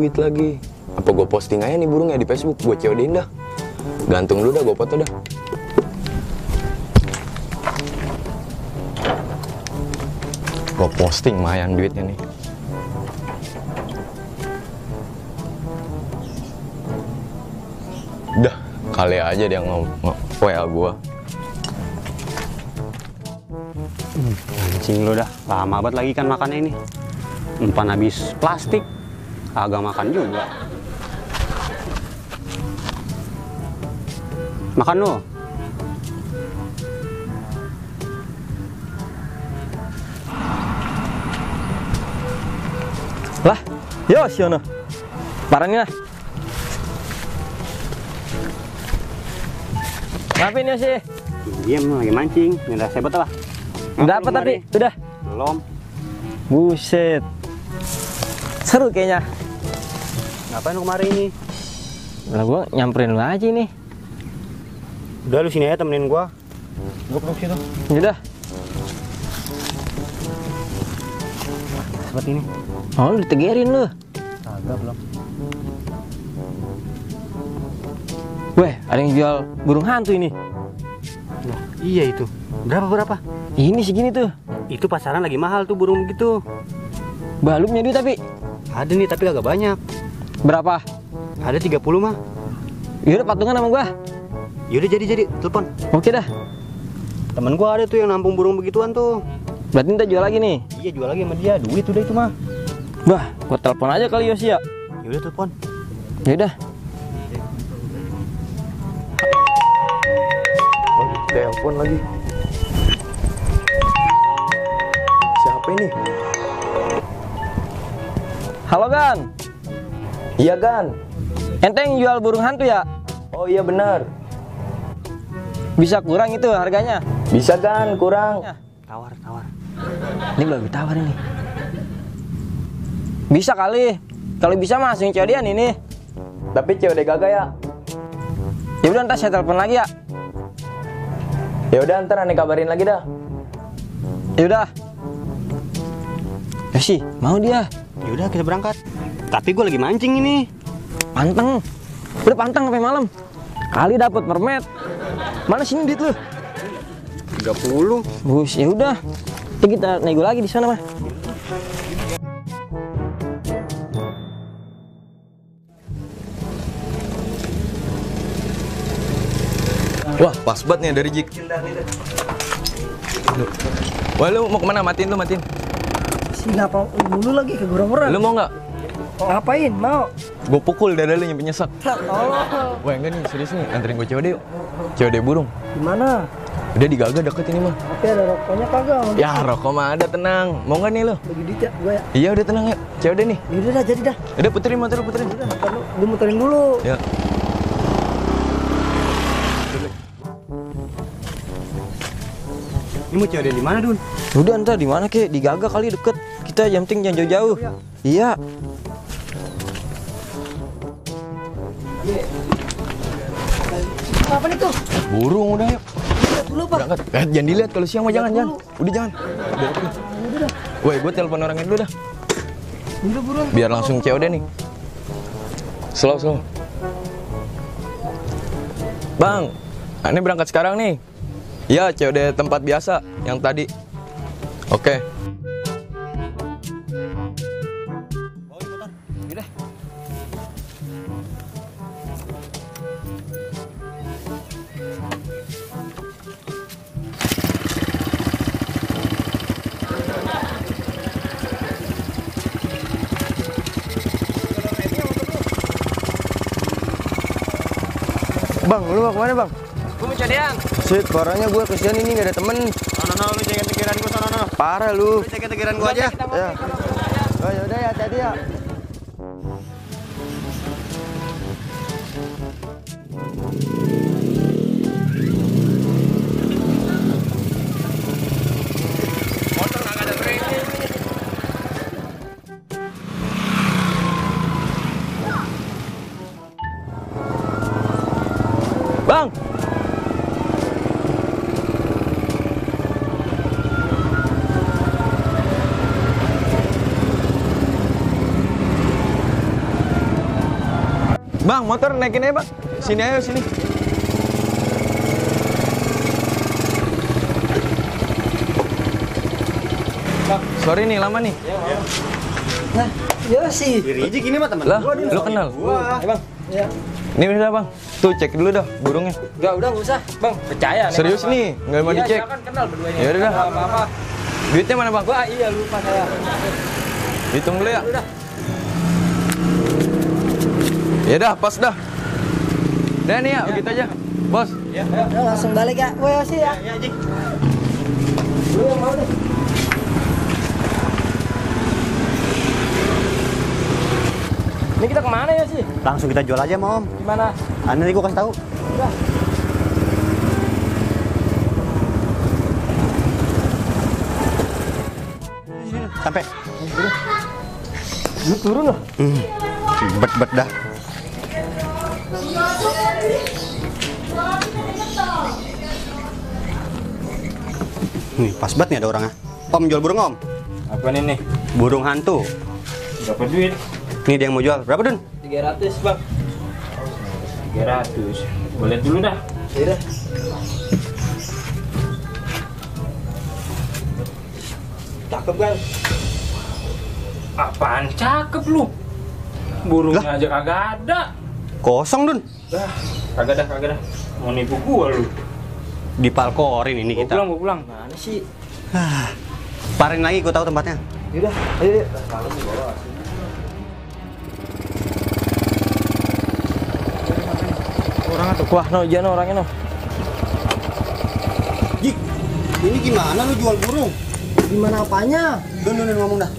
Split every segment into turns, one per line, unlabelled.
duit lagi. Apa gue posting aja nih burungnya di Facebook, gue COD-in dah. Gantung dulu dah, gue foto dah. Gue posting lumayan duitnya nih. Dah, kali aja dia WA gue.
Anjing lu dah, lama banget lagi kan makannya ini. Umpan habis plastik, agak makan juga. Makan lu.
Lah, yo siono. Parani lah. Ngapain ya sih?
Diam lagi mancing, udah saya betul lah.
Udah apa tapi? Udah.
Belum.
Buset. Seru kayaknya.
Ngapain lu kemari ini?
Lah gua nyamperin lu aja nih.
Udah lu sini aja temenin gua. Gua peluk situ.
Udah.
Seperti ini.
Oh, lu ditegerin lu.
Agak belum.
Weh, ada yang jual burung hantu ini.
Nah, iya itu. Berapa?
Ini segini tuh.
Itu pasaran lagi mahal tuh burung begitu.
Balupnya duit tapi.
Ada nih tapi agak banyak.
Berapa?
Ada 30 mah.
Yaudah patungan sama gua.
Yaudah jadi, telepon.
Oke dah.
Temen gua ada tuh yang nampung burung begituan tuh.
Berarti kita jual lagi nih.
Iya jual lagi sama dia, duit udah itu mah.
Bah, gua telepon aja kali Yosi ya.
Yaudah telepon.
Yaudah.
Oh, telepon lagi. Siapa ini?
Halo Gan.
Iya Gan.
Ente yang jual burung hantu ya?
Oh iya benar.
Bisa kurang itu harganya?
Bisa Gan, kurang.
Tawar.
Ini belum ditawar ini. Bisa kali. Kalau bisa mah langsung COD-an ini.
Tapi COD gagak ya?
Ya udah ntar saya telepon lagi ya.
Ya udah ntar aneh kabarin lagi dah.
Ya udah. Ya sih, mau dia.
Yaudah kita berangkat. Tapi gua lagi mancing ini.
Panteng. Udah panteng sampai malam. Kali dapat permet. Mana sini duit lu?
30.
Bus, ya udah. Kita nego lagi di sana mah.
Wah, pas banget nih dari Jik. Wah, lu mau kemana? Matiin.
Si ngapa dulu lagi ke gorong-gorong?
Lu mau nggak?
Ngapain? Mau?
Gue pukul dada lu nyampe nyesek.
Tolong.
Wah, enggak nih, serius nih. Anterin gue COD yuk. COD burung.
Gimana?
Udah di Gaga deket ini mah.
Tapi ada rokoknya kagak?
Ya, rokok mah ada, tenang. Mau nggak nih lu?
Bagi duit ya, gue ya.
Iya, udah tenang ya. COD nih.
Yaudah dah, jadi dah.
Udah puterin motor lu, puterin.
Udah, ntar lu, gue muterin dulu.
Ya.
Ini mau COD di mana, Dun?
Udah ntar di mana kek? Di Gaga kali deket. Kita yang penting jangan jauh-jauh. Iya.
Apa nih tuh?
Burung udah yuk.
Lihat dulu Pak.
Berangkat. Jangan dilihat kalau siang mah jangan. Udah jangan.
Udah dah.
Woi, gue telepon orangnya dulu dah.
Udah buruan.
Biar langsung COD nih. Slow. Bang, ini berangkat sekarang nih. Iya, COD tempat biasa yang tadi. Oke.
Bang, lu mau kemana bang?
Gua mau COD-an.
Shit, parahnya gue kesian ini gak ada temen.
No, lu jaga tegeran gua sono.
Parah lu.
Lu jaga tegeran gua aja.
Ya. Oh yaudah ya, hati-hati ya.
Motor nggak ada brake. Bang. Bang, motor naikin aja bang. Sini ayo sini. Bang, sorry nih lama nih.
Nah, ya sih.
Rijik ini mah teman
Lah, lu kenal?
Bang.
Ya.
Ini udah bang. Tuh cek dulu dah burungnya.
Enggak, udah nggak usah. Bang, percaya.
Serius nih, nggak mau dicek.
Iya, kan kenal berduanya.
Ya udah dah.
Apa-apa.
Duitnya mana bang?
Wah, iya lupa saya.
Hitung dulu ya.
Udah.
Ya dah, pas dah. Udah nih ya, begitu aja. Bos.
Ya, langsung balik ya. Wah, sih ya.
Ya, Jik.
Lu yang mau deh.
Ini kita kemana ya sih?
Langsung kita jual aja, Om.
Gimana?
Nanti gua kasih tahu.
Udah.
Sampai.
Lu turun loh.
Bet-bet dah. Nih, pas banget nih ada orangnya. Om jual burung, Om.
Apa nih?
Burung hantu.
Berapa duit?
Nih dia yang mau jual. Berapa, Dun?
300, Bang.
300. Boleh dulu dah.
Iya. Cakep kan?
Apaan cakep lu? Burungnya aja kagak ada.
Kosong, Dun.
Dah, kagak dah. Mau nipu gua lu.
Dipalkorin ini kita.
Mau pulang.
Mana sih?
Parin lagi, gua tahu tempatnya.
Yaudah, ayo. Orang tuh. Wah, no, iya no orangnya no.
Jik, ini gimana lu jual burung?
Gimana apanya?
Dun, ngomong dah.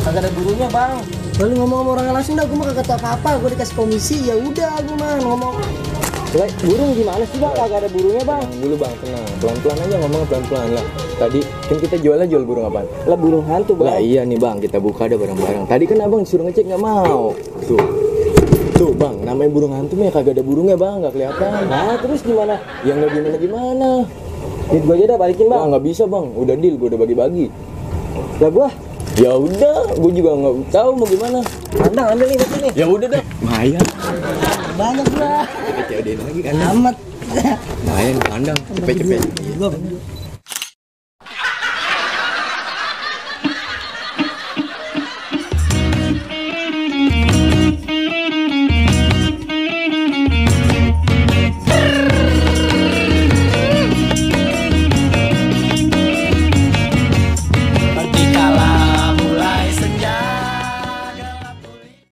Kagak ada burungnya, Bang. Lalu ngomong sama orangnya langsung dah, gue mah kagak tahu apa-apa. Gue dikasih komisi, ya udah gue mah ngomong.
Coba, burung gimana sih Bang? Kagak ada burungnya Bang. Tenang dulu Bang, tenang. Pelan-pelan aja ngomong pelan-pelan lah. Tadi kan kita jual burung apaan? Lah burung hantu Bang. Lah iya nih Bang, kita buka ada barang-barang. Tadi kan Abang disuruh ngecek nggak mau. Tuh Bang, namanya burung hantu mah ya kagak ada burungnya Bang, nggak kelihatan. Nah terus gimana? Ya nggak gimana? Duit gua aja dah balikin Bang. Wah nggak bisa Bang, udah deal, gua udah bagi-bagi. Lah gua? Ya udah, gua juga nggak tahu mau gimana.
Pandang ambil nih sini.
Ya udah dah. Lumayan.
Banyak gua.
Kita COD lagi kan.
Amat.
Lumayan, pandang. Cepet-cepet.
Gua